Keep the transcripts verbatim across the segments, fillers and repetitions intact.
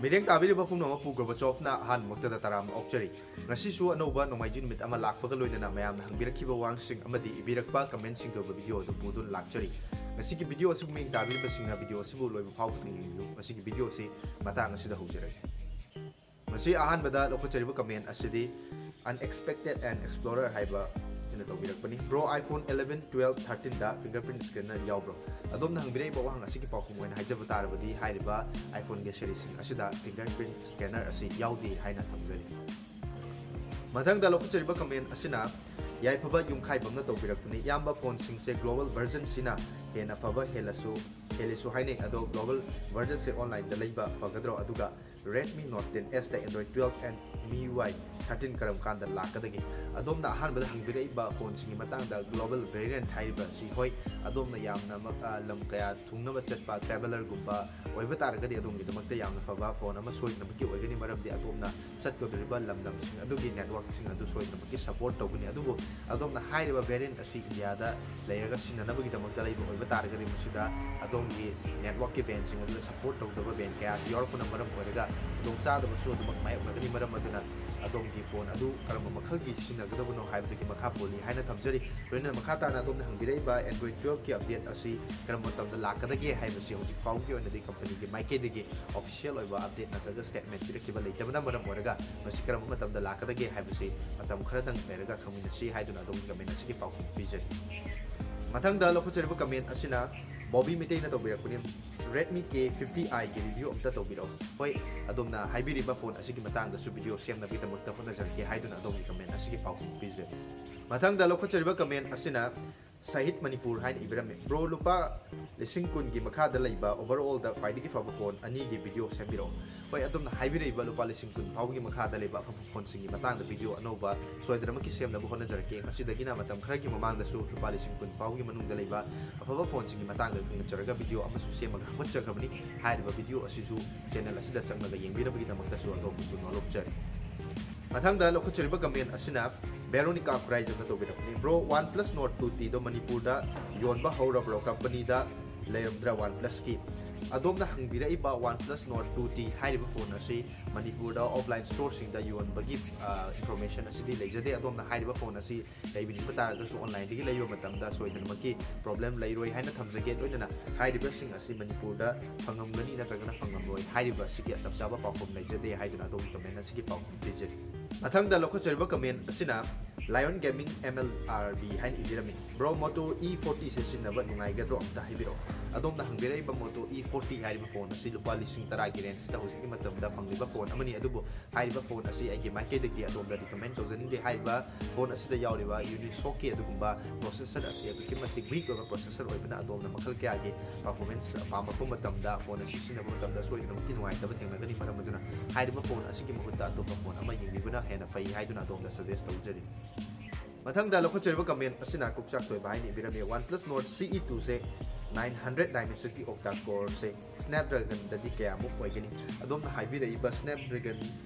ꯃꯤꯠꯌꯦꯡ ꯇꯥꯕꯤꯔꯤꯕ ꯄꯨꯝꯅꯃꯛꯄꯨ ꯒꯣꯔꯕꯥꯆꯣꯚꯅ ꯑꯍꯥꯟꯕꯃꯛꯇꯗ ꯇꯔꯥꯝꯅ ꯑꯣꯛꯆꯔꯤ꯫ ꯉꯁꯤꯁꯨ ꯑꯅꯧꯕ ꯅꯣꯡꯃꯥꯏꯖꯤꯡ ꯅꯨꯃꯤꯠ ꯑꯃ ꯂꯥꯛꯄꯒ ꯂꯣꯏꯅꯅ ꯃꯌꯥꯝꯅ ꯍꯪꯕꯤꯔꯛꯈꯤꯕ ꯋꯥꯍꯪꯁꯤꯡ ꯑꯃꯗꯤ ꯏꯕꯤꯔꯛꯄ ꯀꯃꯦꯟꯁꯤꯡꯒꯤ ꯑꯣꯏꯕ ꯚꯤꯗꯤꯑꯣ ꯑꯗꯨ ꯄꯨꯗꯨꯅ ꯂꯥꯛꯆꯔꯤ꯫ ꯉꯁꯤꯒꯤ ꯚꯤꯗꯤꯑꯣ ꯑꯁꯤꯕꯨ ꯃꯤꯠꯌꯦꯡ ꯇꯥꯕꯤꯔꯤꯕꯁꯤꯡꯅ ꯚꯤꯗꯤꯑꯣ ꯑꯁꯤꯕꯨ ꯂꯣꯏꯕ ꯐꯥꯎꯕ ꯌꯦꯡꯕꯤꯌꯨ꯫ ꯉꯁꯤꯒꯤ ꯚꯤꯗꯤꯑꯣ ꯑꯁꯤ ꯃꯇꯥꯡ ꯑꯁꯤꯗ ꯍꯧꯖꯔꯒꯦ꯫ ꯃꯁꯤ ꯑꯍꯥꯟꯕꯗ ꯂꯧꯈꯠꯆꯔꯤꯕ ꯀꯃꯦꯟ ꯑꯁꯤꯗꯤ Unexpected and Explorer ꯍꯥꯏꯕ ꯑꯗꯨꯅ ꯇꯧꯕꯤꯔꯛꯄꯅꯤ꯫ Bro, iPhone eleven, twelve, thirteen ꯗ fingerprint scanner ꯌꯥꯎꯕ꯭ꯔꯣ? ꯑꯗꯣꯝꯅ ꯍꯪꯕꯤꯔꯛꯏꯕ ꯋꯥꯍꯪ ꯑꯁꯤꯒꯤ ꯄꯥꯎꯈꯨꯝ ꯑꯣꯏꯅ ꯍꯥꯏꯖꯕ ꯇꯥꯔꯕꯗꯤ ꯍꯥꯏꯔꯤꯕ iPhone ꯒꯤ series ꯁꯤꯡ ꯑꯁꯤꯗ fingerprint scanner ꯑꯁꯤ ꯌꯥꯎꯗꯦ ꯍꯥꯏꯅ ꯊꯝꯖꯔꯤ꯫ ꯃꯊꯪꯗ ꯂꯧꯈꯠꯆꯔꯤꯕ ꯀꯃꯦꯟ ꯑꯁꯤꯅ ꯌꯥꯏꯐꯕ ꯌꯨꯝꯈꯥꯏꯕꯝꯅ ꯇꯧꯕꯤꯔꯛꯄꯅꯤ꯫ ꯏꯌꯥꯝꯕ, ꯐꯣꯟꯁꯤꯡꯁꯦ global version ꯁꯤꯅ ꯍꯦꯟꯅ ꯐꯕ ꯍꯦꯜꯂꯁꯨ ꯍꯦꯜꯂꯤꯁꯨ ꯍꯥꯏꯅꯩ꯫ ꯑꯗꯣ global version ꯁꯦ online ꯗ ꯂꯩꯕ ꯐꯒꯗ꯭ꯔꯣ? ꯑꯗꯨꯒ Redmi Note ten S ꯇ Android twelve and MIUI thirteen ꯀꯔꯝ ꯀꯥꯟꯗ ꯂꯥꯛꯀꯗꯒꯦ? ꯑꯗꯣꯝꯅ ꯑꯍꯥꯟꯕꯗ ꯍꯪꯕꯤꯔꯛꯏꯕ ꯐꯣꯟꯁꯤꯡꯒꯤ ꯃꯇꯥꯡꯗ global variant ꯍꯥꯏꯔꯤꯕ ꯑꯁꯤ, ꯍꯣꯏ, ꯑꯗꯣꯝꯅ ꯌꯥꯝꯅ ꯃ-, ꯑ, ꯂꯝ ꯀꯌꯥ ꯊꯨꯡꯅꯕ ꯆꯠꯄ traveller ꯒꯨꯝꯕ ꯑꯣꯏꯕ ꯇꯥꯔꯒꯗꯤ ꯑꯗꯣꯝꯒꯤꯗꯃꯛꯇ ꯌꯥꯝꯅ ꯐꯕ ꯐꯣꯟ ꯑꯃ ꯁꯣꯏꯗꯅꯃꯛꯀꯤ ꯑꯣꯏꯒꯅꯤ, ꯃꯔꯝꯗꯤ ꯑꯗꯣꯝꯅ ꯆꯠꯀꯗꯧꯔꯤꯕ ꯂꯝꯗꯝꯁꯤꯡ ꯑꯗꯨꯒꯤ network ꯁꯤꯡ ꯑꯗꯨ ꯁꯣꯏꯗꯅꯃꯛꯀꯤ support ꯇꯧꯒꯅꯤ꯫ ꯑꯗꯨꯕꯨ ꯑꯗꯣꯝꯅ ꯍꯥꯏꯔꯤꯕ variant ꯑꯁꯤ India ꯗ ꯂꯩꯔꯒ ꯁꯤꯖꯤꯟꯅꯅꯕꯒꯤꯗꯃꯛꯇ ꯂꯩꯕ ꯑꯣꯏꯕ ꯇꯥꯔꯒꯗꯤ, ꯃꯁꯤꯗ ꯑꯗꯣꯝꯒꯤ network ꯀꯤ band ꯁꯤꯡ ꯑꯗꯨꯗ support ꯇꯧꯗꯕ band ꯀꯌꯥꯁꯨ ꯌꯥꯎꯔꯛꯄꯅ ꯃꯔꯝ ꯑꯣꯏꯔꯒ ꯈꯨꯗꯣꯡꯆꯥꯗꯕꯁꯨ ꯑꯗꯨꯃꯛ ꯃꯥꯌꯣꯛꯅꯒꯅꯤ꯫ ꯃꯔꯝ ꯑꯗꯨꯅ ꯑꯗꯣꯝꯒꯤ ꯐꯣꯟ ꯑꯗꯨ ꯀꯔꯝꯕ ꯃꯈꯜꯒꯤ ꯁꯤꯖꯤꯟꯅꯒꯗꯕꯅꯣ ꯍꯥꯏꯕꯗꯨꯒꯤ ꯃꯈꯥ ꯄꯣꯜꯂꯤ ꯍꯥꯏꯅ ꯊꯝꯖꯔꯤ꯫ ꯂꯣꯏꯅꯅ ꯃꯈꯥ ꯇꯥꯅ ꯑꯗꯣꯝꯅ ꯍꯪꯕꯤꯔꯛꯏꯕ Android twelve ꯀꯤ update ꯑꯁꯤ ꯀꯔꯝꯕ ꯃꯇꯝꯗ ꯂꯥꯛꯀꯗꯒꯦ ꯍꯥꯏꯕꯁꯤ ꯍꯧꯖꯤꯛ ꯐꯥꯎꯕꯒꯤ ꯑꯣꯏꯅꯗꯤ company ꯒꯤ ꯃꯥꯏꯀꯩꯗꯒꯤ official ꯑꯣꯏꯕ update ꯅꯠꯇ꯭ꯔꯒ statement ꯄꯤꯔꯛꯈꯤꯕ ꯂꯩꯇꯕꯅ ꯃꯔꯝ ꯑꯣꯏꯔꯒ ꯃꯁꯤ ꯀꯔꯝꯕ ꯃꯇꯝꯗ ꯂꯥꯛꯀꯗꯒꯦ ꯍꯥꯏꯕꯁꯤ ꯃꯇꯝ ꯈꯔꯗꯪ ꯂꯩꯔꯒ ꯈꯪꯃꯤꯟꯅꯁꯤ ꯍꯥꯏꯗꯨꯅ ꯑꯗꯣꯝꯒꯤ comment ꯑꯁꯤꯒꯤ ꯄꯥꯎꯈꯨꯝ ꯄꯤꯖꯔꯤ꯫ ꯃꯊꯪꯗ ꯂꯧꯈꯠꯆꯔꯤꯕ comment ꯑꯁꯤꯅ Bobby ꯃꯩꯇꯩꯅ ꯇꯧꯕꯤꯔꯛꯄꯅꯤ꯫ Redmi K fifty i ꯒꯤ review ꯑꯝꯇ ꯇꯧꯕꯤꯔꯛꯎ꯫ ꯍꯣꯏ, ꯑꯗꯣꯝꯅ ꯍꯥꯏꯕꯤꯔꯤꯕ ꯐꯣꯟ ꯑꯁꯤꯒꯤ ꯃꯇꯥꯡꯗꯁꯨ ꯚꯤꯗꯤꯑꯣ ꯁꯦꯝꯅꯕꯒꯤꯗꯃꯛꯇ ꯍꯣꯠꯅꯖꯔꯛꯀꯦ ꯍꯥꯏꯗꯨꯅ ꯑꯗꯣꯝꯒꯤ comment ꯑꯁꯤꯒꯤ ꯄꯥꯎꯈꯨꯝ ꯄꯤꯖꯔꯤ꯫ ꯃꯊꯪꯗ ꯂꯧꯈꯠꯆꯔꯤꯕ comment ꯑꯁꯤꯅ ꯁꯍꯤꯠ ꯃꯅꯤꯄꯨꯔ ꯍꯥꯏꯅ ꯏꯕꯤꯔꯝꯃꯤ꯫ Bro, ꯂꯨꯄꯥ ꯂꯤꯁꯤꯡ ꯀꯨꯟꯒꯤ ꯃꯈꯥꯗ ꯂꯩꯕ overall ꯗ ꯈ꯭ꯋꯥꯏꯗꯒꯤ ꯐꯕ ꯐꯣꯟ ꯑꯅꯤꯒꯤ ꯚꯤꯗꯤꯑꯣ ꯁꯦꯝꯕꯤꯔꯛꯑꯣ꯫ ꯍꯣꯏ, ꯑꯗꯣꯝꯅ ꯍꯥꯏꯕꯤꯔꯛꯏꯕ ꯂꯨꯄꯥ ꯂꯤꯁꯤꯡ ꯀꯨꯟ ꯐꯥꯎꯕꯒꯤ ꯃꯈꯥꯗ ꯂꯩꯕ ꯑꯐꯕ ꯐꯣꯟꯁꯤꯡꯒꯤ ꯃꯇꯥꯡꯗ ꯚꯤꯗꯤꯑꯣ ꯑꯅꯧꯕ ꯁꯣꯏꯗꯅꯃꯛꯀꯤ ꯁꯦꯝꯅꯕ ꯍꯣꯠꯅꯖꯔꯛꯀꯦ꯫ ꯃꯁꯤꯗꯒꯤꯅ ꯃꯇꯝ ꯈꯔꯒꯤ ꯃꯃꯥꯡꯗꯁꯨ ꯂꯨꯄꯥ ꯂꯤꯁꯤꯡ ꯀꯨꯟ ꯐꯥꯎꯒꯤ ꯃꯅꯨꯡꯗ ꯂꯩꯕ ꯑꯐꯕ ꯐꯣꯟꯁꯤꯡꯒꯤ ꯃꯇꯥꯡꯗ ꯈꯪꯖꯔꯒ ꯚꯤꯗꯤꯑꯣ ꯑꯃꯁꯨ ꯁꯦꯝꯃꯒ ꯍꯧꯒꯠꯆꯈ꯭ꯔꯕꯅꯤ꯫ ꯍꯥꯏꯔꯤꯕ ꯚꯤꯗꯤꯑꯣ ꯑꯁꯤꯁꯨ channel ꯑꯁꯤꯗ ꯆꯪꯂꯒ ꯌꯦꯡꯕꯤꯅꯕꯒꯤꯗꯃꯛꯇꯁꯨ ꯑꯗꯣꯝꯕꯨꯁꯨ ꯅꯣꯂꯨꯛꯆꯔꯤ꯫ ꯃꯊꯪꯗ ꯂꯧꯈꯠꯆꯔꯤꯕ comment ꯑꯁꯤꯅ ꯚꯦꯔꯣꯅꯤꯀꯥ ꯈꯨꯔꯥꯏꯖꯝꯅ ꯇꯧꯕꯤꯔꯛꯄꯅꯤ꯫ Bro, OnePlus Nord two T ꯗꯣ ꯃꯅꯤꯄꯨꯔꯗ ꯌꯣꯟꯕ ꯍꯧꯔꯕ꯭ꯔꯣ? Company ꯗ ꯂꯩꯔꯝꯗ꯭ꯔꯥ OnePlus ꯀꯤ? ꯑꯗꯣꯝꯅ ꯍꯪꯕꯤꯔꯛꯏꯕ OnePlus Nord two T ꯍꯥꯏꯔꯤꯕ ꯐꯣꯟ ꯑꯁꯤ ꯃꯅꯤꯄꯨꯔꯗ ꯑꯣꯐꯂꯥꯏꯟ ꯁ꯭ꯇꯣꯔꯁꯤꯡꯗ ꯌꯣꯟꯕꯒꯤ ꯏꯟꯐꯣꯔꯃꯦꯁꯟ ꯑꯁꯤꯗꯤ ꯂꯩꯖꯗꯦ꯫ ꯑꯗꯣꯝꯅ ꯍꯥꯏꯔꯤꯕ ꯐꯣꯟ ꯑꯁꯤ ꯂꯩꯕꯤꯅꯤꯡꯕ ꯇꯥꯔꯒꯁꯨ ꯑꯣꯟꯂꯥꯏꯟꯗꯒꯤ ꯂꯩꯕ ꯃꯇꯝꯗ ꯁꯣꯏꯗꯅꯃꯛꯀꯤ ꯄ꯭ꯔꯣꯕ꯭ꯂꯦꯝ ꯂꯩꯔꯣꯏ ꯍꯥꯏꯅ ꯊꯝꯖꯒꯦ꯫ ꯂꯣꯏꯅꯅ ꯍꯥꯏꯔꯤꯕꯁꯤꯡ ꯑꯁꯤ ꯃꯅꯤꯄꯨꯔꯗ ꯐꯪꯉꯝꯒꯅꯤ ꯅꯠꯇ꯭ꯔꯒꯅ ꯐꯪꯉꯝꯂꯣꯏ ꯍꯥꯏꯔꯤꯕ ꯑꯁꯤꯒꯤ ꯆꯞ ꯆꯥꯕ ꯄꯥꯎꯈꯨꯝ ꯂꯩꯖꯗꯦ ꯍꯥꯏꯗꯨꯅ ꯑꯗꯣꯝꯒꯤ ꯀꯃꯦꯟ ꯑꯁꯤꯒꯤ ꯄꯥꯎꯈꯨꯝ ꯄꯤꯖꯔꯤ꯫ ꯃꯊꯪꯗ ꯂꯧꯈꯠꯆꯔꯤꯕ ꯀꯃꯦꯟ ꯑꯁꯤꯅ Lion Gaming M L R B ꯍꯥꯏꯅ ꯏꯕꯤꯔꯝꯃꯤ꯫ Bro, Moto E forty ꯁꯦ ꯁꯤꯖꯤꯟꯅꯕ ꯅꯨꯡꯉꯥꯏꯒꯗ꯭ꯔꯣ? ꯑꯝꯇ ꯍꯥꯏꯕꯤꯔꯛꯑꯣ꯫ ꯑꯗꯣꯝꯅ ꯍꯪꯕꯤꯔꯛꯏꯕ Moto E forty ꯍꯥꯏꯔꯤꯕ ꯐꯣꯟ ꯑꯁꯤ ꯂꯨꯄꯥ ꯂꯤꯁꯤꯡ ꯇꯔꯥꯒꯤ ꯔꯦꯟꯖꯇ ꯍꯧꯖꯤꯛꯀꯤ ꯃꯇꯝꯗ ꯐꯪꯂꯤꯕ ꯐꯣꯟ ꯑꯃꯅꯤ꯫ ꯑꯗꯨꯕꯨ ꯍꯥꯏꯔꯤꯕ ꯐꯣꯟ ꯑꯁꯤ ꯑꯩꯒꯤ ꯃꯥꯏꯀꯩꯗꯒꯤ ꯑꯗꯣꯝꯗ ꯔꯤꯀꯃꯦꯟ ꯇꯧꯖꯅꯤꯡꯗꯦ꯫ ꯍꯥꯏꯔꯤꯕ ꯐꯣꯟ ꯑꯁꯤꯗ ꯌꯥꯎꯔꯤꯕ Unisoc ꯀꯤ ꯑꯗꯨꯒꯨꯝꯕ ꯄ꯭ꯔꯣꯁꯦꯁꯔ ꯑꯁꯤ ꯑꯗꯨꯛꯀꯤ ꯃꯇꯤꯛ ꯋꯤꯛ ꯑꯣꯏꯕ ꯄ꯭ꯔꯣꯁꯦꯁꯔ ꯑꯣꯏꯕꯅ ꯑꯗꯣꯝꯅ ꯃꯈꯜ ꯀꯌꯥꯒꯤ ꯄꯔꯐꯣꯔꯃꯦꯟꯁ ꯄꯥꯝꯂꯛꯄ ꯃꯇꯝꯗ ꯐꯣꯟ ꯑꯁꯤ ꯁꯤꯖꯤꯟꯅꯕ ꯃꯇꯝꯗ ꯁꯣꯏꯗꯅꯃꯛꯀꯤ ꯅꯨꯡꯉꯥꯏꯇꯕ ꯊꯦꯡꯅꯒꯅꯤ꯫ ꯃꯔꯝ ꯑꯗꯨꯅ ꯍꯥꯏꯔꯤꯕ ꯐꯣꯟ ꯑꯁꯤꯒꯤ ꯃꯍꯨꯠꯇ ꯑꯇꯣꯞꯄ ꯐꯣꯟ ꯑꯃ ꯌꯦꯡꯕꯤꯕꯅ ꯍꯦꯟꯅ ꯐꯩ ꯍꯥꯏꯗꯨꯅ ꯑꯗꯣꯝꯗ ꯁꯖꯦꯁ ꯇꯧꯖꯔꯤ꯫ ꯃꯊꯪꯗ ꯂꯧꯈꯠꯆꯔꯤꯕ ꯀꯃꯦꯟ ꯑꯁꯤꯅ ꯀꯣꯛꯆꯥꯛ ꯊꯣꯏꯕ ꯍꯥꯏꯅ ꯏꯕꯤꯔꯝꯃꯤ꯫ OnePlus Nord C E two ꯁꯦ nine hundred Dimensity Octa Core ꯁꯦ Snapdragon ꯗꯗꯤ ꯀꯌꯥꯃꯨꯛ ꯑꯣꯏꯒꯅꯤ? ꯑꯗꯣꯝꯅ ꯍꯥꯏꯕꯤꯔꯛꯏꯕ Snapdragon,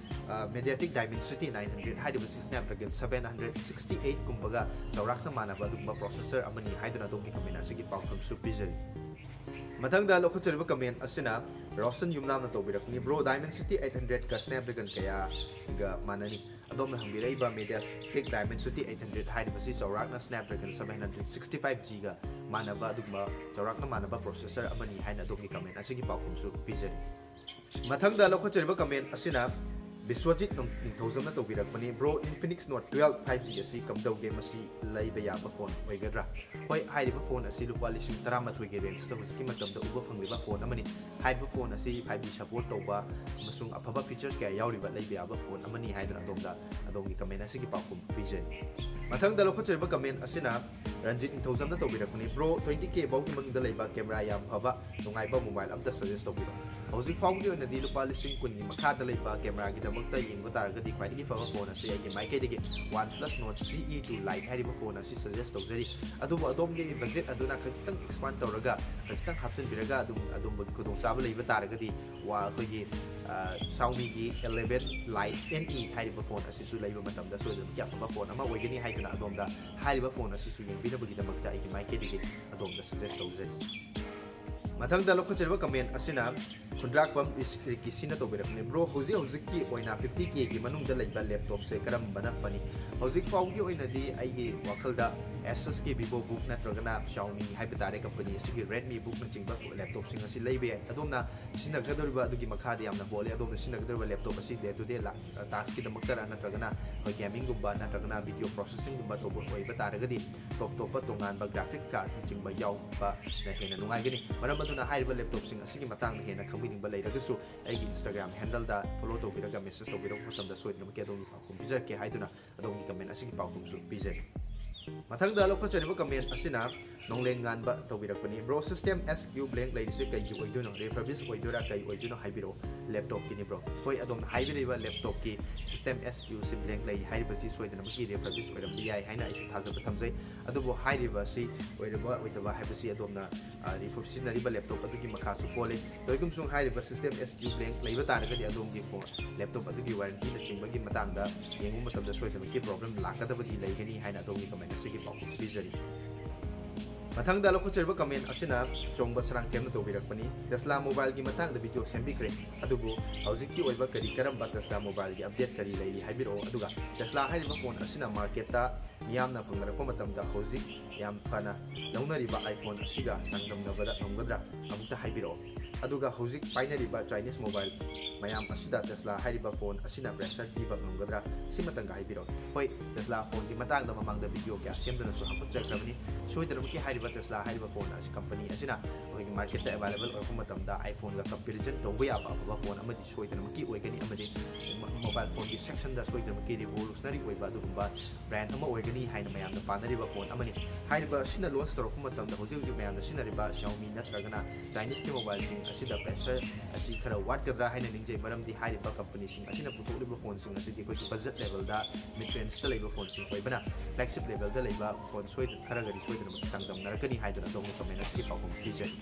ꯑ, MediaTek Dimensity nine hundred ꯍꯥꯏꯔꯤꯕꯁꯤ Snapdragon seven hundred sixty eight ꯀꯨꯝꯕꯒ ꯆꯥꯎꯔꯥꯛꯅ ꯃꯥꯟꯅꯕ ꯑꯗꯨꯒꯨꯝꯕ ꯄ꯭ꯔꯣꯁꯦꯁꯔ ꯑꯃꯅꯤ ꯍꯥꯏꯗꯨꯅ ꯑꯗꯣꯝꯒꯤ ꯀꯃꯦꯟ ꯑꯁꯤꯒꯤ ꯄꯥꯎꯈꯨꯝꯁꯨ ꯄꯤꯖꯔꯤ꯫ ꯃꯊꯪꯗ ꯂꯧꯈꯠꯆꯔꯤꯕ ꯀꯃꯦꯟ ꯑꯁꯤꯅ Roshan ꯌꯨꯝꯅꯥꯝꯅ ꯇꯧꯕꯤꯔꯛꯄꯅꯤ꯫ Bro, Dimensity eight hundred ꯀ Snapdragon ꯀꯌꯥꯒ ꯃꯥꯟꯅꯅꯤ? ꯑꯗꯣꯝꯅ ꯍꯪꯕꯤꯔꯛꯏꯕ MediaTek Dimensity eight hundred ꯍꯥꯏꯔꯤꯕꯁꯤ ꯆꯥꯎꯔꯥꯛꯅ Snapdragon seven hundred sixty five G ꯒ ꯃꯥꯟꯅꯕ ꯑꯗꯨꯒꯨꯝꯕ ꯆꯥꯎꯔꯥꯛꯅ ꯃꯥꯟꯅꯕ ꯄ꯭ꯔꯣꯁꯦꯁꯔ ꯑꯃꯅꯤ ꯍꯥꯏꯅ ꯑꯗꯣꯝꯒꯤ ꯀꯃꯦꯟ ꯑꯁꯤꯒꯤ ꯄꯥꯎꯈꯨꯝꯁꯨ ꯄꯤꯖꯔꯤ꯫ ꯃꯊꯪꯗ ꯂꯧꯈꯠꯆꯔꯤꯕ ꯀꯃꯦꯟ ꯑꯁꯤꯅ ꯕꯤꯁ꯭ꯋꯖꯤꯠ ꯅꯤꯡ-, ꯅꯤꯡꯊꯧꯖꯝꯅ ꯇꯧꯕꯤꯔꯛꯄꯅꯤ꯫ Bro, Infinix Note twelve five G ꯑꯁꯤ ꯀꯝꯗꯧꯒꯦ? ꯃꯁꯤ ꯂꯩꯕ ꯌꯥꯕ ꯐꯣꯟ ꯑꯣꯏꯒꯗ꯭ꯔꯥ? ꯍꯣꯏ, ꯍꯥꯏꯔꯤꯕ ꯐꯣꯟ ꯑꯁꯤ ꯂꯨꯄꯥ ꯂꯤꯁꯤꯡ ꯇꯔꯥꯃꯥꯊꯣꯏꯒꯤ ꯔꯦꯟꯖꯇ ꯍꯧꯖꯤꯛꯀꯤ ꯃꯇꯝꯗ ꯎꯕ ꯐꯪꯂꯤꯕ ꯐꯣꯟ ꯑꯃꯅꯤ꯫ ꯍꯥꯏꯔꯤꯕ ꯐꯣꯟ ꯑꯁꯤ five G support ꯇꯧꯕ ꯑꯃꯁꯨꯡ ꯑꯐꯕ features ꯀꯌꯥ ꯌꯥꯎꯔꯤꯕ ꯂꯩꯕ ꯌꯥꯕ ꯐꯣꯟ ꯑꯃꯅꯤ ꯍꯥꯏꯗꯨꯅ ꯑꯗꯣꯝꯗ, ꯑꯗꯣꯝꯒꯤ ꯀꯃꯦꯟ ꯑꯁꯤꯒꯤ ꯄꯥꯎꯈꯨꯝ ꯄꯤꯖꯔꯤ꯫ ꯃꯊꯪꯗ ꯂꯧꯈꯠꯆꯔꯤꯕ ꯀꯃꯦꯟ ꯑꯁꯤꯅ ꯔꯟꯖꯤꯠ ꯅꯤꯡꯊꯧꯖꯝꯅ ꯇꯧꯕꯤꯔꯛꯄꯅꯤ꯫ Bro, twenty K ꯐꯥꯎꯒꯤ ꯃꯅꯨꯡꯗ ꯂꯩꯕ ꯀꯦꯃꯦꯔꯥ ꯌꯥꯝ ꯐꯕ ꯅꯨꯡꯉꯥꯏꯕ ꯃꯣꯕꯥꯏꯜ ꯑꯝꯇ ꯁꯖꯦꯁ ꯇꯧꯕꯤꯔꯣ꯫ ꯍꯧꯖꯤꯛ ꯐꯥꯎꯕꯒꯤ ꯑꯣꯏꯅꯗꯤ ꯂꯨꯄꯥ ꯂꯤꯁꯤꯡ ꯀꯨꯟꯒꯤ ꯃꯈꯥꯗ ꯂꯩꯕ ꯀꯦꯃꯦꯔꯥꯒꯤꯗꯃꯛꯇ ꯌꯦꯡꯕ ꯇꯥꯔꯒꯗꯤ ꯈ꯭ꯋꯥꯏꯗꯒꯤ ꯐꯕ ꯐꯣꯟ ꯑꯁꯤ ꯑꯩꯒꯤ ꯃꯥꯏꯀꯩꯗꯒꯤ OnePlus Nord C E two Lite ꯍꯥꯏꯔꯤꯕ ꯐꯣꯟ ꯑꯁꯤ ꯁꯖꯦꯁ ꯇꯧꯖꯔꯤ꯫ ꯑꯗꯨꯕꯨ ꯑꯗꯣꯝꯒꯤ ꯕꯖꯦꯠ ꯑꯗꯨꯅ ꯈꯖꯤꯛꯇꯪ ꯑꯦꯛꯁꯄꯥꯟ ꯇꯧꯔꯒ, ꯈꯖꯤꯛꯇꯪ ꯍꯥꯞꯆꯤꯟꯕꯤꯔꯒ ꯑꯗꯨꯝ ꯑꯗꯣꯝꯕꯨ ꯈꯨꯗꯣꯡꯆꯥꯕ ꯂꯩꯕ ꯇꯥꯔꯒꯗꯤ, ꯋꯥ-, ꯑꯩꯈꯣꯏꯒꯤ, ꯑ, Xiaomi ꯒꯤ eleven Lite N E ꯍꯥꯏꯔꯤꯕ ꯐꯣꯟ ꯑꯁꯤꯁꯨ ꯂꯩꯕ ꯃꯇꯝꯗ ꯁꯣꯏꯗꯅꯃꯛꯀꯤ ꯑꯐꯕ ꯐꯣꯟ ꯑꯃ ꯑꯣꯏꯒꯅꯤ ꯍꯥꯏꯗꯨꯅ ꯑꯗꯣꯝꯗ ꯍꯥꯏꯔꯤꯕ ꯐꯣꯟ ꯑꯁꯤꯁꯨ ꯌꯦꯡꯕꯤꯅꯕꯒꯤꯗꯃꯛꯇ ꯑꯩꯒꯤ ꯃꯥꯏꯀꯩꯗꯒꯤ ꯑꯗꯣꯝꯗ ꯁꯖꯦꯁ ꯇꯧꯖꯔꯤ꯫ ꯃꯊꯪꯗ ꯂꯧꯈꯠꯆꯔꯤꯕ comment ꯑꯁꯤꯅ ꯈꯨꯟꯗ꯭ꯔꯥꯛꯄꯝ ꯏꯁ-, ꯀꯤꯁꯤꯅ ꯇꯧꯕꯤꯔꯛꯄꯅꯤ꯫ Bro, ꯍꯧꯖꯤꯛ ꯍꯧꯖꯤꯛꯀꯤ ꯑꯣꯏꯅ fifty K ꯒꯤ ꯃꯅꯨꯡꯗ ꯂꯩꯕ laptop ꯁꯦ ꯀꯔꯝꯕꯅ ꯐꯅꯤ? ꯍꯧꯖꯤꯛ ꯐꯥꯎꯒꯤ ꯑꯣꯏꯅꯗꯤ ꯑꯩꯒꯤ ꯋꯥꯈꯜꯗ Asus ꯀꯤ VivoBook ꯅꯠꯇ꯭ꯔꯒꯅ Xiaomi ꯍꯥꯏꯕ ꯇꯥꯔꯦ, company ꯑꯁꯤꯒꯤ RedmiBook ꯅꯆꯤꯡꯕ laptop ꯁꯤꯡ ꯑꯁꯤ ꯂꯩꯕ ꯌꯥꯏ꯫ ꯑꯗꯣꯝꯅ ꯁꯤꯖꯤꯟꯅꯒꯗꯧꯔꯤꯕ ꯑꯗꯨꯒꯤ ꯃꯈꯥꯗ ꯌꯥꯝꯅ ꯄꯣꯜꯂꯦ꯫ ꯑꯗꯣꯝꯅ ꯁꯤꯖꯤꯟꯅꯒꯗꯧꯔꯤꯕ laptop ꯑꯁꯤ day to day ꯂꯥ-, task ꯀꯤꯗꯃꯛꯇꯔ ꯅꯠꯇ꯭ꯔꯒꯅ ꯑꯩꯈꯣꯏ gaming ꯒꯨꯝꯕ ꯅꯠꯇ꯭ꯔꯒꯅ video processing ꯒꯨꯝꯕ ꯇꯧꯕ ꯑꯣꯏꯕ ꯇꯥꯔꯒꯗꯤ, ꯇꯣꯞ ꯇꯣꯞꯄ ꯇꯣꯉꯥꯟꯕ graphic card ꯅꯆꯤꯡꯕ ꯌꯥꯎꯕꯅ ꯍꯦꯟꯅ ꯅꯨꯡꯉꯥꯏꯒꯅꯤ꯫ ꯃꯔꯝ ꯑꯗꯨꯅ ꯍꯥꯏꯔꯤꯕ laptop ꯁꯤꯡ ꯑꯁꯤꯒꯤ ꯃꯇꯥꯡꯗ ꯍꯦꯟꯅ ꯈꯪꯕꯤꯅꯤꯡꯕ ꯂꯩꯔꯒꯁꯨ ꯑꯩꯒꯤ Instagram handle ꯗ follow ꯇꯧꯕꯤꯔꯒ message ꯇꯧꯕꯤꯔꯛꯄ ꯃꯇꯝꯗ ꯁꯣꯏꯗꯅꯃꯛꯀꯤ ꯑꯗꯣꯝꯒꯤ ꯄꯥꯎꯈꯨꯝ ꯄꯤꯖꯔꯛꯀꯦ ꯍꯥꯏꯗꯨꯅ ꯑꯗꯣꯝꯒꯤ comment ꯑꯁꯤꯒꯤ ꯄꯥꯎꯈꯨꯝꯁꯨ ꯄꯤꯖꯔꯤ꯫ ꯃꯊꯪꯗ ꯂꯧꯈꯠꯆꯔꯤꯕ comment ꯑꯁꯤꯅ ꯅꯣꯡꯂꯦꯟ ꯉꯥꯟꯕ ꯇꯧꯕꯤꯔꯛꯄꯅꯤ꯫ Bro, System S Q blank ꯂꯩꯔꯤꯁꯦ ꯀꯩꯒꯤ ꯑꯣꯏꯗꯣꯏꯅꯣ? Refurbish ꯑꯣꯏꯗꯣꯏꯔꯥ, ꯀꯩ ꯑꯣꯏꯗꯣꯏꯅꯣ ꯍꯥꯏꯕꯤꯔꯛꯑꯣ꯫ Laptop ꯀꯤꯅꯤ bro꯫ ꯍꯣꯏ, ꯑꯗꯣꯝꯅ ꯍꯥꯏꯕꯤꯔꯤꯕ laptop ꯀꯤ System S Q ꯁꯤ blank ꯂꯩ ꯍꯥꯏꯔꯤꯕꯁꯤ ꯁꯣꯏꯗꯅꯃꯛꯀꯤ refurbish ꯑꯣꯏꯔꯝꯕ ꯌꯥꯏ ꯍꯥꯏꯅ ꯑꯩꯁꯨ ꯊꯥꯖꯕ ꯊꯝꯖꯩ꯫ ꯑꯗꯨꯕꯨ ꯍꯥꯏꯔꯤꯕ ꯑꯁꯤ ꯑꯣꯏꯔꯕ ꯑꯣꯏꯗꯕ ꯍꯥꯏꯕꯁꯤ ꯑꯗꯣꯝꯅ, ꯑ, refurb-, ꯁꯤꯖꯤꯟꯅꯔꯤꯕ laptop ꯑꯗꯨꯒꯤ ꯃꯈꯥꯁꯨ ꯄꯣꯜꯂꯤ꯫ ꯀꯔꯤꯒꯨꯝꯕ ꯁꯨꯝ ꯍꯥꯏꯔꯤꯕ System S Q blank ꯂꯩꯕ ꯇꯥꯔꯒꯗꯤ ꯑꯗꯣꯝꯒꯤ phone, laptop ꯑꯗꯨꯒꯤ warranty ꯅꯆꯤꯡꯕꯒꯤ ꯃꯇꯥꯡꯗ ꯌꯦꯡꯕ ꯃꯇꯝꯗ ꯁꯣꯏꯗꯅꯃꯛꯀꯤ problem ꯂꯥꯛꯀꯗꯕꯗꯤ ꯂꯩꯒꯅꯤ ꯍꯥꯏꯅ ꯑꯗꯣꯝꯒꯤ comment ꯑꯁꯤꯒꯤ ꯄꯥꯎꯈꯨꯝ ꯄꯤꯖꯔꯤ꯫ ꯃꯊꯪꯗ ꯂꯧꯈꯠꯆꯔꯤꯕ comment ꯑꯁꯤꯅ ꯆꯣꯡꯕ ꯁꯔꯥꯡꯊꯦꯝꯅ ꯇꯧꯕꯤꯔꯛꯄꯅꯤ꯫ Tesla mobile ꯒꯤ ꯃꯇꯥꯡꯗ video ꯁꯦꯝꯕꯤꯈ꯭ꯔꯦ, ꯑꯗꯨꯕꯨ ꯍꯧꯖꯤꯛꯀꯤ ꯑꯣꯏꯕ ꯀꯔꯤ ꯀꯔꯝꯕ Tesla mobile ꯒꯤ update ꯀꯔꯤ ꯂꯩꯔꯤ ꯍꯥꯏꯕꯤꯔꯛꯑꯣ꯫ ꯑꯗꯨꯒ Tesla ꯍꯥꯏꯔꯤꯕ phone ꯑꯁꯤꯅ market ꯇ ꯃꯤꯌꯥꯝꯅ ꯐꯪꯅꯔꯛꯄ ꯃꯇꯝꯗ ꯍꯧꯖꯤꯛ ꯌꯥꯝ ꯐꯅ ꯂꯧꯅꯔꯤꯕ iPhone ꯑꯁꯤꯒ ꯆꯥꯡꯗꯝꯅꯕꯗ ꯉꯝꯒꯗ꯭ꯔꯥ? ꯑꯃꯨꯛꯇ ꯍꯥꯏꯕꯤꯔꯛꯑꯣ꯫ ꯑꯗꯨꯒ ꯍꯧꯖꯤꯛ ꯄꯥꯏꯅꯔꯤꯕ Chinese mobile ꯃꯌꯥꯝ ꯑꯁꯤꯗ Tesla ꯍꯥꯏꯔꯤꯕ phone ꯑꯁꯤꯅ pressure ꯄꯤꯕ ꯉꯝꯒꯗ꯭ꯔꯥ? ꯁꯤꯃꯇꯪꯒ ꯍꯥꯏꯕꯤꯔꯛꯑꯣ꯫ ꯍꯣꯏ, Tesla phone ꯒꯤ ꯃꯇꯥꯡꯗ ꯃꯃꯥꯡꯗ video ꯀꯌꯥ ꯁꯦꯝꯗꯨꯅꯁꯨ ꯍꯥꯞꯀꯠꯆꯈ꯭ꯔꯕꯅꯤ꯫ ꯁꯣꯏꯗꯅꯃꯛꯀꯤ ꯍꯥꯏꯔꯤꯕ Tesla ꯍꯥꯏꯔꯤꯕ phone ꯑꯁꯤ company ꯑꯁꯤꯅ ꯑꯩꯈꯣꯏꯒꯤ market ꯇ available ꯑꯣꯏꯔꯛꯄ ꯃꯇꯝꯗ iPhone ꯒ comparison ꯇꯧꯕ ꯌꯥꯕ ꯑꯐꯕ phone ꯑꯃꯗꯤ ꯁꯣꯏꯗꯅꯃꯛꯀꯤ ꯑꯣꯏꯒꯅꯤ, ꯑꯃꯗꯤ mobile phone ꯒꯤ section ꯗ ꯁꯣꯏꯗꯅꯃꯛꯀꯤ revolutionary ꯑꯣꯏꯕ ꯑꯗꯨꯒꯨꯝꯕ brand ꯑꯃ ꯑꯣꯏꯒꯅꯤ ꯍꯥꯏꯅ ꯃꯌꯥꯝꯅ ꯄꯥꯅꯔꯤꯕ phone ꯑꯃꯅꯤ꯫ ꯍꯥꯏꯔꯤꯕ ꯑꯁꯤꯅ launch ꯇꯧꯔꯛꯄ ꯃꯇꯝꯗ ꯍꯧꯖꯤꯛ ꯍꯧꯖꯤꯛ ꯃꯌꯥꯝꯅ ꯁꯤꯖꯤꯟꯅꯔꯤꯕ Xiaomi ꯅꯠꯇ꯭ꯔꯒꯅ Chinese ꯀꯤ mobile ꯁꯤꯡ ꯑꯁꯤꯗ pressure ꯑꯁꯤ ꯈꯔ ꯋꯥꯠꯀꯗ꯭ꯔꯥ ꯍꯥꯏꯅ ꯅꯤꯡꯖꯩ, ꯃꯔꯝꯗꯤ ꯍꯥꯏꯔꯤꯕ company ꯁꯤꯡ ꯑꯁꯤꯅ ꯄꯨꯊꯣꯛꯂꯤꯕ phone ꯁꯤꯡ ꯑꯁꯤꯗꯤ ꯑꯩꯈꯣꯏꯒꯤ budget level ꯗ, mid range ꯇ ꯂꯩꯕ phone ꯁꯤꯡ ꯑꯣꯏꯕꯅ, flagship level ꯗ ꯂꯩꯕ phone ꯁꯣꯏꯗ-, ꯈꯔꯒꯗꯤ ꯁꯣꯏꯗꯅꯃꯛꯀꯤ ꯆꯥꯡꯗꯝꯅꯔꯛꯀꯅꯤ ꯍꯥꯏꯗꯨꯅ ꯑꯗꯣꯝꯒꯤ comment ꯑꯁꯤꯒꯤ ꯄꯥꯎꯈꯨꯝ ꯄꯤꯖꯔꯤ꯫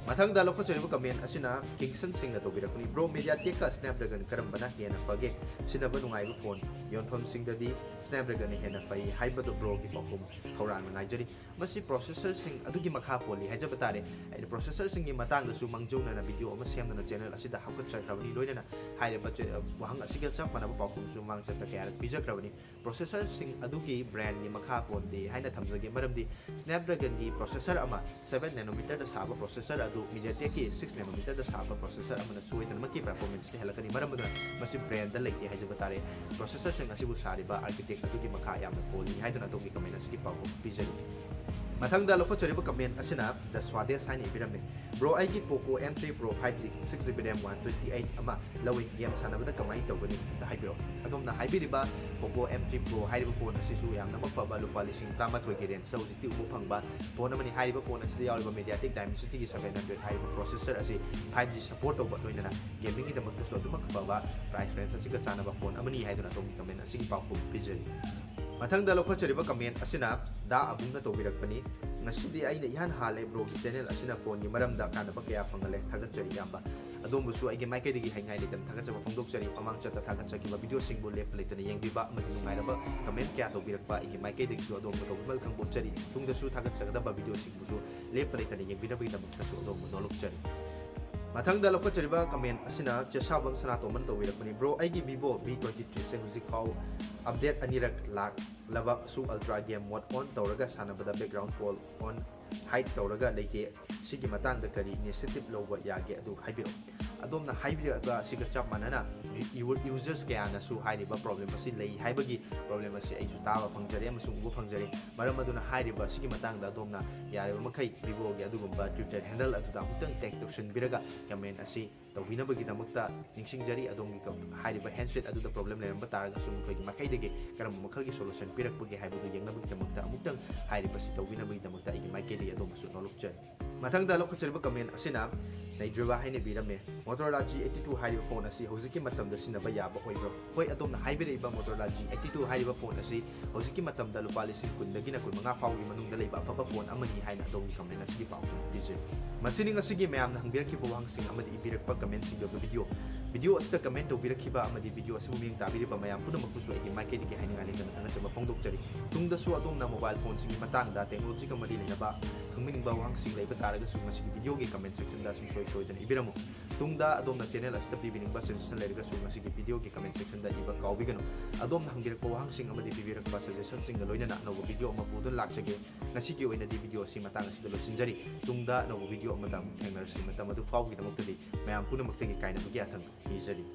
ꯃꯊꯪꯗ ꯂꯧꯈꯠꯆꯔꯤꯕ comment ꯑꯁꯤꯅ ꯀꯤꯡꯁꯟ ꯁꯤꯡꯅ ꯇꯧꯕꯤꯔꯛꯄꯅꯤ꯫ Bro, MediaTek ꯀ Snapdragon ꯀꯔꯝꯕꯅ ꯍꯦꯟꯅ ꯐꯒꯦ? ꯁꯤꯖꯤꯟꯅꯕ ꯅꯨꯡꯉꯥꯏꯕ phone ꯌꯣꯟꯐꯝꯁꯤꯡꯗꯗꯤ Snapdragon ꯅ ꯍꯦꯟꯅ ꯐꯩ ꯍꯥꯏꯕꯗꯨ bro ꯒꯤ ꯄꯥꯎꯈꯨꯝ ꯈꯧꯔꯥꯡꯅ ꯉꯥꯏꯖꯔꯤ꯫ ꯃꯁꯤ processor ꯁꯤꯡ ꯑꯗꯨꯒꯤ ꯃꯈꯥ ꯄꯣꯜꯂꯤ ꯍꯥꯏꯖꯕ ꯇꯥꯔꯦ꯫ ꯑꯩꯅ processor ꯁꯤꯡꯒꯤ ꯃꯇꯥꯡꯗꯁꯨ ꯃꯥꯡꯖꯧꯅꯅ video ꯑꯃ ꯁꯦꯝꯗꯨꯅ channel ꯑꯁꯤꯗ ꯍꯥꯞꯀꯠꯆꯈ꯭ꯔꯕꯅꯤ꯫ ꯂꯣꯏꯅꯅ ꯍꯥꯏꯔꯤꯕ ꯆꯦ-, ꯋꯥꯍꯪ ꯑꯁꯤꯒ ꯆꯞ ꯃꯥꯟꯅꯕ ꯄꯥꯎꯈꯨꯝꯁꯨ ꯃꯃꯥꯡ ꯆꯠꯇ ꯀꯌꯥꯔꯛ ꯄꯤꯖꯈ꯭ꯔꯕꯅꯤ꯫ Processor ꯁꯤꯡ ꯑꯗꯨꯒꯤ brand ꯒꯤ ꯃꯈꯥ ꯄꯣꯟꯗꯦ ꯍꯥꯏꯅ ꯊꯝꯖꯒꯦ, ꯃꯔꯝꯗꯤ Snapdragon ꯒꯤ processor ꯑꯃ seven nanometer ꯗ ꯁꯥꯕ processor ꯑꯗꯨ MediaTek ꯀꯤ six nanometer ꯗ ꯁꯥꯕ processor ꯑꯃꯅ ꯁꯣꯏꯗꯅꯃꯛꯀꯤ performance ꯇ ꯍꯦꯜꯂꯛꯀꯅꯤ꯫ ꯃꯔꯝ ꯑꯗꯨꯅ ꯃꯁꯤ brand ꯗ ꯂꯩꯇꯦ ꯍꯥꯏꯖꯕ ꯇꯥꯔꯦ꯫ Processor ꯁꯤꯡ ꯑꯁꯤꯕꯨ ꯁꯥꯔꯤꯕ architect ꯑꯗꯨꯒꯤ ꯃꯈꯥ ꯌꯥꯝꯅ ꯄꯣꯜꯂꯤ ꯍꯥꯏꯗꯨꯅ ꯑꯗꯣꯝꯒꯤ comment ꯑꯁꯤꯒꯤ ꯄꯥꯎꯈꯨꯝ ꯄꯤꯖꯔꯤ꯫ ꯃꯊꯪꯗ ꯂꯧꯈꯠꯆꯔꯤꯕ comment ꯑꯁꯤꯅ The Swadesh ꯍꯥꯏꯅ ꯏꯕꯤꯔꯝꯃꯤ꯫ Bro, ꯑꯩꯒꯤ Poco M three Pro five G six GB RAM one twenty eight ꯑꯃ ꯂꯧꯏ, game ꯁꯥꯟꯅꯕꯗ ꯀꯃꯥꯏꯅ ꯇꯧꯒꯅꯤ? ꯑꯝꯇ ꯍꯥꯏꯕꯤꯔꯛꯑꯣ꯫ ꯑꯗꯣꯝꯅ ꯍꯥꯏꯕꯤꯔꯤꯕ Poco M three Pro ꯍꯥꯏꯔꯤꯕ phone ꯑꯁꯤꯁꯨ ꯌꯥꯝꯅꯃꯛ ꯐꯕ, ꯂꯨꯄꯥ ꯂꯤꯁꯤꯡ ꯇꯔꯥꯃꯥꯊꯣꯏꯒꯤ range ꯗ ꯍꯧꯖꯤꯛꯇꯤ ꯎꯕ ꯐꯪꯕ phone ꯑꯃꯅꯤ꯫ ꯍꯥꯏꯔꯤꯕ phone ꯑꯁꯤꯗ ꯌꯥꯎꯔꯤꯕ MediaTek Dimensity ꯒꯤ seven hundred ꯍꯥꯏꯔꯤꯕ processor ꯑꯁꯤ five G support ꯇꯧꯕ, ꯂꯣꯏꯅꯅ gaming ꯒꯤꯗꯃꯛꯇꯁꯨ ꯑꯗꯨꯃꯛ ꯐꯕ, price range ꯑꯁꯤꯒ ꯆꯥꯟꯅꯕ phone ꯑꯃꯅꯤ ꯍꯥꯏꯗꯨꯅ ꯑꯗꯣꯝꯒꯤ comment ꯑꯁꯤꯒꯤ ꯄꯥꯎꯈꯨꯝ ꯄꯤꯖꯔꯤ꯫ ꯃꯊꯪꯗ ꯂꯧꯈꯠꯆꯔꯤꯕ comment ꯑꯁꯤꯅ ꯗꯥ ꯑꯕꯨꯡꯅ ꯇꯧꯕꯤꯔꯛꯄꯅꯤ꯫ ꯉꯁꯤꯗꯤ ꯑꯩꯅ ꯏꯍꯥꯟ ꯍꯥꯜꯂꯦ, bro ꯒꯤ channel ꯑꯁꯤꯅ phone ꯒꯤ ꯃꯔꯝꯗ ꯀꯥꯟꯅꯕ ꯀꯌꯥ ꯐꯪꯍꯜꯂꯦ, ꯊꯥꯒꯠꯆꯔꯤ ꯏꯌꯥꯝꯕ꯫ ꯑꯗꯣꯝꯕꯨꯁꯨ ꯑꯩꯒꯤ ꯃꯥꯏꯀꯩꯗꯒꯤ ꯍꯥꯏꯅꯤꯡꯉꯥꯏ ꯂꯩꯇꯅ ꯊꯥꯒꯠꯆꯕ ꯐꯣꯡꯗꯣꯛꯆꯔꯤ꯫ ꯃꯃꯥꯡ ꯆꯠꯇ ꯊꯥꯒꯠꯆꯈꯤꯕ video ꯁꯤꯡꯕꯨ ꯂꯦꯞꯄ ꯂꯩꯇꯅ ꯌꯦꯡꯕꯤꯕ ꯑꯃꯗꯤ ꯅꯨꯡꯉꯥꯏꯔꯕ comment ꯀꯌꯥ ꯇꯧꯕꯤꯔꯛꯄ ꯑꯩꯒꯤ ꯃꯥꯏꯀꯩꯗꯒꯤꯁꯨ ꯑꯗꯣꯝꯕꯨ ꯇꯧꯕꯤꯃꯜ ꯈꯪꯕ ꯎꯠꯆꯔꯤ꯫ ꯇꯨꯡꯗꯁꯨ ꯊꯥꯒꯠꯆꯒꯗꯕ video ꯁꯤꯡꯕꯨꯁꯨ ꯂꯦꯞꯄ ꯂꯩꯇꯅ ꯌꯦꯡꯕꯤꯅꯕꯒꯤꯗꯃꯛꯇꯁꯨ ꯑꯗꯣꯝꯕꯨ ꯅꯣꯂꯨꯛꯆꯔꯤ꯫ ꯃꯊꯪꯗ ꯂꯧꯈꯠꯆꯔꯤꯕ comment ꯑꯁꯤꯅ ꯆꯦꯁꯥꯕꯝ ꯁꯅꯥꯇꯣꯝꯕꯅ ꯇꯧꯕꯤꯔꯛꯄꯅꯤ꯫ Bro, ꯑꯩꯒꯤ Vivo V twenty three ꯁꯦ ꯍꯧꯖꯤꯛ ꯐꯥꯎ update ꯑꯅꯤꯔꯛ ꯂꯥꯛꯂꯕꯁꯨ Ultra Game Mode on ꯇꯧꯔꯒ ꯁꯥꯟꯅꯕꯗ background call on hide ꯇꯧꯔꯒ ꯂꯩꯇꯦ꯫ ꯁꯤꯒꯤ ꯃꯇꯥꯡꯗ ꯀꯔꯤ initiative ꯂꯧꯕ ꯌꯥꯒꯦ, ꯑꯗꯨ ꯍꯥꯏꯕꯤꯔꯛꯎ꯫ ꯑꯗꯣꯝꯅ ꯍꯥꯏꯕꯤꯔꯛꯄ ꯑꯁꯤꯒ ꯆꯞ ꯃꯥꯟꯅꯅ u-, users ꯀꯌꯥꯅꯁꯨ ꯍꯥꯏꯔꯤꯕ problem ꯑꯁꯤ ꯂꯩ ꯍꯥꯏꯕꯒꯤ problem ꯑꯁꯤ ꯑꯩꯁꯨ ꯇꯥꯕ ꯐꯪꯖꯔꯦ ꯑꯃꯁꯨꯡ ꯎꯕ ꯐꯪꯖꯔꯦ꯫ ꯃꯔꯝ ꯑꯗꯨꯅ ꯍꯥꯏꯔꯤꯕ ꯑꯁꯤꯒꯤ ꯃꯇꯥꯡꯗ ꯑꯗꯣꯝꯅ ꯌꯥꯔꯤꯕ ꯃꯈꯩ Vivo ꯒꯤ ꯑꯗꯨꯒꯨꯝꯕ Twitter handle ꯑꯗꯨꯗ ꯑꯃꯨꯛꯇꯪ tag ꯇꯧꯁꯤꯟꯕꯤꯔꯒ comment ꯑꯁꯤ ꯇꯧꯕꯤꯅꯕꯒꯤꯗꯃꯛꯇ ꯅꯤꯡꯁꯤꯡꯖꯔꯤ꯫ ꯑꯗꯣꯝꯒꯤ ꯀꯝ-, ꯍꯥꯏꯔꯤꯕ handset ꯑꯗꯨꯗ problem ꯂꯩꯔꯝꯕ ꯇꯥꯔꯒꯁꯨ ꯃꯈꯣꯏꯒꯤ ꯃꯥꯏꯀꯩꯗꯒꯤ ꯀꯔꯝꯕ ꯃꯈꯜꯒꯤ solution ꯄꯤꯔꯛꯄꯒꯦ ꯍꯥꯏꯕꯗꯨ ꯌꯦꯡꯅꯕꯒꯤꯗꯃꯛꯇ ꯑꯃꯨꯛꯇꯪ ꯍꯥꯏꯔꯤꯕꯁꯤ ꯇꯧꯕꯤꯅꯕꯒꯤꯗꯃꯛꯇ ꯑꯩꯒꯤ ꯃꯥꯏꯀꯩꯗꯒꯤ ꯑꯗꯣꯝꯕꯨꯁꯨ ꯅꯣꯂꯨꯛꯆꯔꯤ꯫ ꯃꯊꯪꯗ ꯂꯧꯈꯠꯆꯔꯤꯕ comment ꯑꯁꯤꯅ ꯅꯩꯗ꯭ꯔꯕ ꯍꯥꯏꯅ ꯏꯕꯤꯔꯝꯃꯤ, Motorola G eighty two ꯍꯥꯏꯔꯤꯕ phone ꯑꯁꯤ ꯍꯧꯖꯤꯛꯀꯤ ꯃꯇꯝꯗ ꯁꯤꯖꯤꯟꯅꯕ ꯌꯥꯕ ꯑꯣꯏꯕ꯭ꯔꯣ? ꯍꯣꯏ, ꯑꯗꯣꯝꯅ ꯍꯥꯏꯕꯤꯔꯛꯏꯕ Motorola G eighty two ꯍꯥꯏꯔꯤꯕ phone ꯑꯁꯤ ꯍꯧꯖꯤꯛꯀꯤ ꯃꯇꯝꯗ ꯂꯨꯄꯥ ꯂꯤꯁꯤꯡ ꯀꯨꯟꯗꯒꯤꯅ ꯀꯨꯟꯃꯉꯥ ꯐꯥꯎꯒꯤ ꯃꯅꯨꯡꯗ ꯂꯩꯕ ꯑꯐꯕ phone ꯑꯃꯅꯤ ꯍꯥꯏꯅ ꯑꯗꯣꯝꯒꯤ comment ꯑꯁꯤꯒꯤ ꯄꯥꯎꯈꯨꯝ ꯄꯤꯖꯔꯤ꯫ ꯃꯁꯤꯅꯤ ꯉꯁꯤꯒꯤ ꯃꯌꯥꯝꯅ ꯍꯪꯕꯤꯔꯛꯈꯤꯕ ꯋꯥꯍꯪꯁꯤꯡ ꯑꯃꯗꯤ ꯏꯕꯤꯔꯛꯄ commentꯁꯤꯡꯒꯤ ꯑꯣꯏꯕ video꯫ Video ꯑꯁꯤꯗ comment ꯇꯧꯕꯤꯔꯛꯈꯤꯕ ꯑꯃꯗꯤ video ꯑꯁꯤꯕꯨ ꯃꯤꯠꯌꯦꯡ ꯇꯥꯕꯤꯔꯤꯕ ꯃꯌꯥꯝ ꯄꯨꯝꯅꯃꯛꯄꯨꯁꯨ ꯑꯩꯒꯤ ꯃꯥꯏꯀꯩꯗꯒꯤ ꯍꯥꯏꯅꯤꯡꯉꯥꯏ ꯂꯩꯇꯅ ꯊꯥꯒꯠꯆꯕ ꯐꯣꯡꯗꯣꯛꯆꯔꯤ꯫ ꯇꯨꯡꯗꯁꯨ ꯑꯗꯣꯝꯅ mobile phoneꯁꯤꯡꯒꯤ ꯃꯇꯥꯡꯗ, technologyꯒ ꯃꯔꯤ ꯂꯩꯅꯕ ꯈꯪꯕꯤꯅꯤꯡꯕ ꯋꯥꯍꯪꯁꯤꯡ ꯂꯩꯕ ꯇꯥꯔꯒꯁꯨ ꯃꯁꯤꯒꯤ videoꯒꯤ comment sectionꯗ ꯁꯨꯡꯁꯣꯏ ꯁꯣꯏꯗꯅ ꯏꯕꯤꯔꯝꯃꯨ꯫ ꯇꯨꯡꯗ ꯑꯗꯣꯝꯅ channel ꯑꯁꯤꯗ ꯄꯤꯕꯤꯅꯤꯡꯕ suggestion ꯂꯩꯔꯒꯁꯨ ꯃꯁꯤꯒꯤ videoꯒꯤ comment sectionꯗ ꯏꯕ ꯀꯥꯎꯕꯤꯒꯅꯨ꯫ ꯑꯗꯣꯝꯅ ꯍꯪꯕꯤꯔꯛꯄ ꯋꯥꯍꯪꯁꯤꯡ ꯑꯃꯗꯤ ꯄꯤꯕꯤꯔꯛꯄ suggestionꯁꯤꯡꯒ ꯂꯣꯏꯅꯅ ꯑꯅꯧꯕ video ꯑꯃ ꯄꯨꯗꯨꯅ ꯂꯥꯛꯆꯒꯦ꯫ ꯉꯁꯤꯒꯤ ꯑꯣꯏꯅꯗꯤ video ꯑꯁꯤ ꯃꯇꯥꯡ ꯑꯁꯤꯗ ꯂꯣꯏꯁꯤꯟꯖꯔꯤ꯫ ꯇꯨꯡꯗ ꯑꯅꯧꯕ video ꯑꯃꯗ ꯑꯃꯨꯛ ꯊꯦꯡꯅꯔꯁꯤ꯫ ꯃꯇꯝ ꯑꯗꯨ ꯐꯥꯎꯕꯒꯤꯗꯃꯛꯇꯗꯤ ꯃꯌꯥꯝ ꯄꯨꯝꯅꯃꯛꯇꯒꯤ ꯀꯥꯏꯅꯕꯒꯤ ꯌꯥꯊꯪ ꯅꯤꯖꯔꯤ꯫